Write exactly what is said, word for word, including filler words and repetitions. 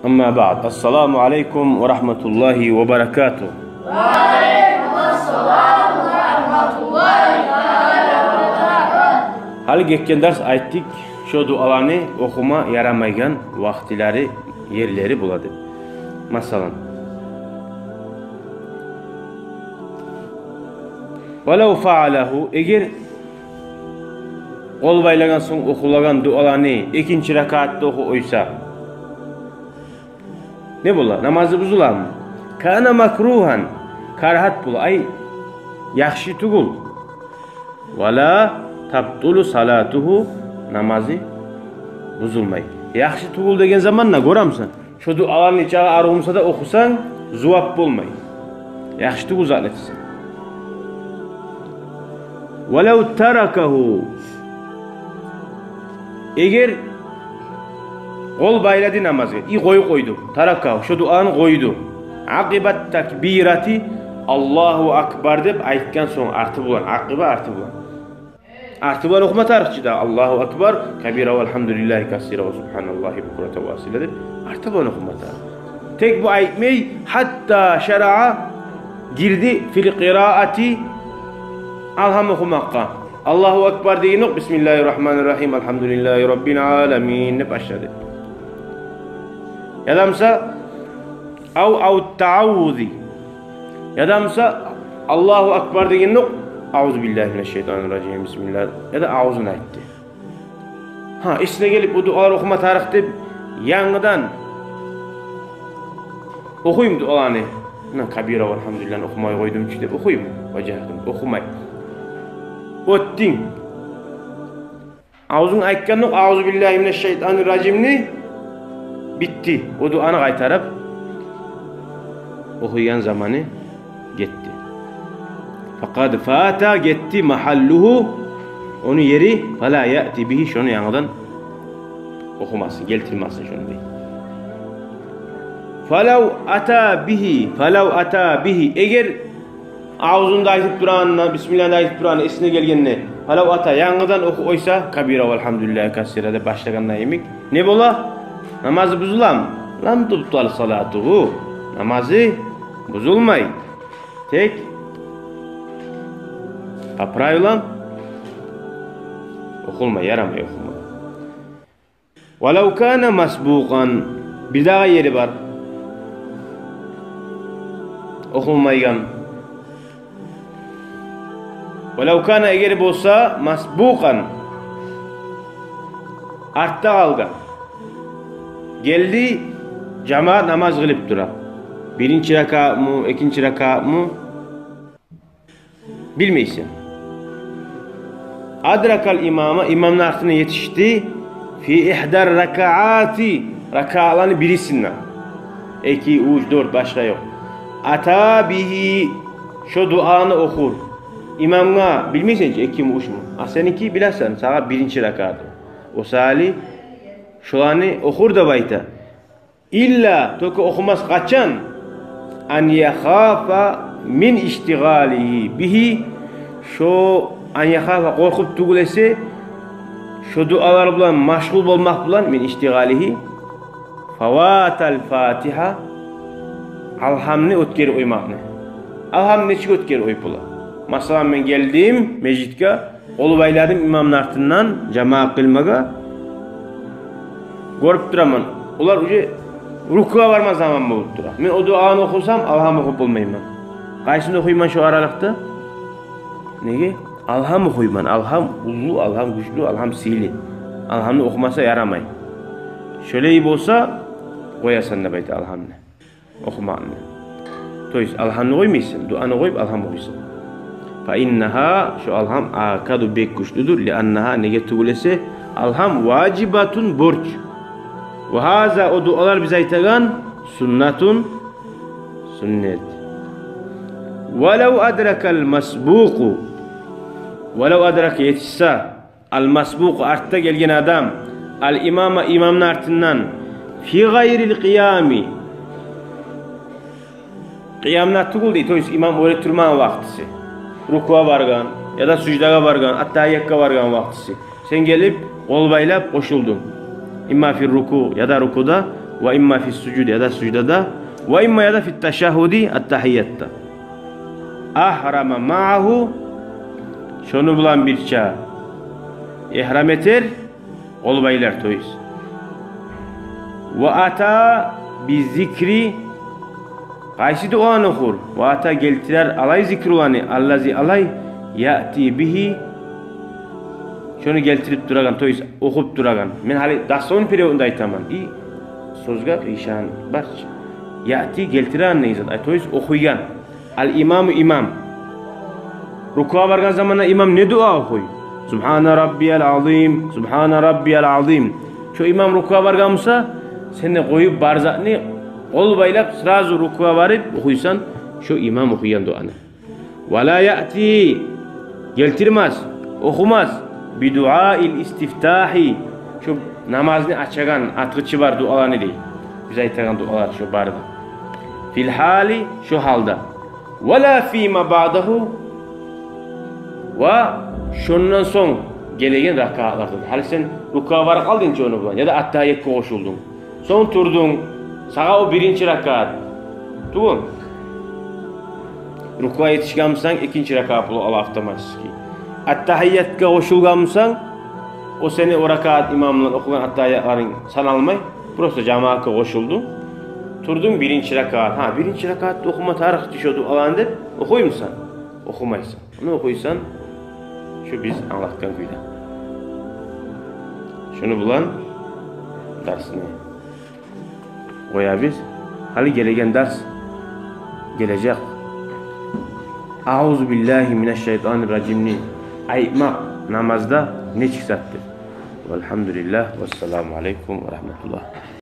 Амма баъд. Ассаламу алейкум ва рагьматуллагьи ва баракатугь. Ва алейкум ассалам ва рагьматуллагьи ва баракатугь. Гьали гетген дарс айтдыкъ, шо дуаланы охума ярамайгъан вакътилери, ерлери бола деп. Масала, «Валав фаалагьу», эгер къол байлагъан сонг охулагъан дуаланы экинчи ракаатда охуй ойса, не бола? Намазы бузуламы? «Кана макругьан», карагьат бола, ай, яхшы тюгюл. «Вала табтулу салатугьу», намазы бузулмай. Яхшы тюгюл деген заманда, гёремисен, шо дуаланы чакъы арив буса да охусанг, зувап болмай. Яхшы тюгюл затны этесен. «Валав таракагьу», эгер къол байлады намазгъа, и къоюп къойду. «Таракагьу», шо дуаны къойду. «Акъибат такбирати», «Аллагьу акбар» деп айтгъан сонг, арты булан, акъиба, арты булан. Арты булан охума тарыкъ чы да: «Аллагьу акбар кабира, валгьамдулиллагьи касира, ва субгьаналлагьи букрата ва асила» деп арты булан охума тарыкъ. Тек бу айтмай, «гьатта шараа», гирди, «фил къираати», алгьам охумакъгъа. «Аллагьу акбар» дегенокъ, «Бисмиллагьи ррагьмани ррагьим, алгьамдулиллагьи раббил аламин» деп башлады. Яда буса «ав, ав тааввузи». Яда буса «Аллагьу акбар» дегенокъ, «Аузу биллагьи мина шшайтани рражим, бисмиллагь», яда «Аузу»ну айтды. Гьа, эсине гелип, о дуалар охума тарыкъ деп, янгыдан охуйму дуаланы? «Муна кабира, валгьамдулиллагь охумай къойдум чу» деп охуйму? Важагьтум, охумай. Оьтдюнг. Авзунг айтгъандокъ «Аузу биллагьи мина шшайтани рражим»ни, битди. О дуаны къайтарып охуйгъан заманы гетди. «Факъад фата», гетди, «магьаллугьу», ону ери, «фала яъти бигьи», шону янгыдан охумасын, гелтирмесин шону дей. «Фалав ата бигьи, фалав ата бигьи», эгер авзунда айтып турагъанда, бисмиллагьны айтып турагъанда, эсине гелгенде, «фалав ата», янгыдан охуп къойса, «кабира, валгьамдулиллагьи касира» деп башлагъанда йимик, не бола? Намазы бузуламы? «Лам тубтал салатугьу», намазы бузулмай. Тек по правилам охулмай, ярамай охума. «Валав кана масбукъан», бирдагъы ери бар охулмайгъан. «Валав кана», эгер болса, «масбукъан», артда къалгъан. Гелди, жамаат намаз къылып тура. Биринчи ракаатмы, экинчи ракаатмы? Билмейсен. «Адракал имама», имамны артына етишди. «Фи игьдар ракаати», ракаатланы бирисинде. Эки, уьч, дёрт, башгъа ёкъ. «Ата бигьи», шо дуаны охур. Имамгъа, билмейсен чи, экими, уьчмю. А сеники билесен, сагъа биринчи ракааты. О саялы шоланы охур деп айта. «Илла», только охумас къачан? «Ан яхафа мин иштигъалигьи бигьи», шо «ан яхафа», къоркъуп тюгюл эсе, шо дуалар булан машгъул болмакъ булан, «мин иштигъалигьи», «фаватал фатигьа», алгьамны оьтгерип къоймакъны. Алгьамны нечик оьтгерип къоюп бола? Масала, мен гелдим межитге, къол байладым имамны артындан жамаат къылмагъа. Гёрюп тураман, олар уже рукугъа барма заман болуп тура. Мен о дуаны охусам, алгьам охуп болмайман. Къайсын охуйман шо аралыкъда? Неге? Алгьам охуйман. Алгьам уллу, алгьам гючлю, алгьам сыйлы. Алгьамны охумаса ярамай. Шолай болса, къоясан деп айта алгьамны охумакъны. То есть алгьамны къоймайсан, дуаны къоюп, алгьам охуйсан. «Фа иннагьа», шо алгьам, «акаду», бек гючлюдюр, «лианнагьа», неге тюгюл эсе, алгьам «важибатун», борч. «Ва гьаза», о дуалар биз айтагъан, «суннатун», суннат. «Валав адракал масбукъу», валав адрака, етишсе, «ал-масбукъу», артда гелген адам, «ал-имама», имамны артындан, «фи гъайрил къиями», къиямда тюгюл дей, то есть имам оьре турмагъан вакътиси, рукугъа баргъан яда суждагъа баргъан, аттагьиятгъа баргъан вакътиси. Сен гелип, къол байлап къошулдунг. Имма фир руку, яда рукуда, Ва имма фис-сужуди, яда суждада, ва имма, яда фит-ташаггьуди, аттагьиятда. Агьрама магьагьу, шону булан бирче игьрам этер, къол байлар, то есть. Ва ата би-зикри, къайсы дуаны охур? Ва ата, гелтирер, алай зикруланы, аллази, алай, яъти бигьи, шону гелтирип турагъан, то есть охуп турагъан. Мен гьали дословный переводун да айтаман. И сёзге къыйышагъан бар чы. Яъти, гелтирегенни изат, ай, то есть охуйгъан. Ал-имаму, имам. Рукугъа баргъан заманда имам не дуа охуй? Субгьана раббиял азим, субгьана раббиял азим. Шо имам рукугъа баргъан буса, сен де къоюп бар затны, къол байлап, сразу рукугъа барып охуйсан шо имам охуйгъан дуаны. Ва ла яъти, гелтирмес, охумас, би-дуаил-истифтагьи, шо намазны ачагъан, ачгъычы бар дуаланы дей. Биз айтагъан дуалар шо бары да. Фил-гьали, шо гьалда. Ва ла фима баъдагьу, ва шондан сонг гелеген ракатларда. Гьали сен рукугъа барып къалдынг чы ону булан, яда аттагьиятгъа къошулдунг. Сонг турдунг, сагъа о биринчи ракат. Тюгюл. Рукугъа етишген бусанг, экинчи ракат болуп къала автоматически. Аттагьиятгъа къошулгъан бусанг, о сени о ракат имам булан охугъан аттагьиятларынг саналмай, просто жамаатгъа къошулдунг. Турдунг, биринчи ракат. Гьа, биринчи ракатда охума тарыкъ чы шо дуаланы деп охуймусан? Охумайсан. Ону охуйсан шо биз англатгъан кюйде. Шону булан дарсны къоябыз. Гьали гелеген дарс гележек. Аузу биллагьи минаш-шайтанир-ражимни айтмакъ намазда нечик затдыр? Валгьамдулиллагь, вассаламу алейкум ва рагьматуллагь.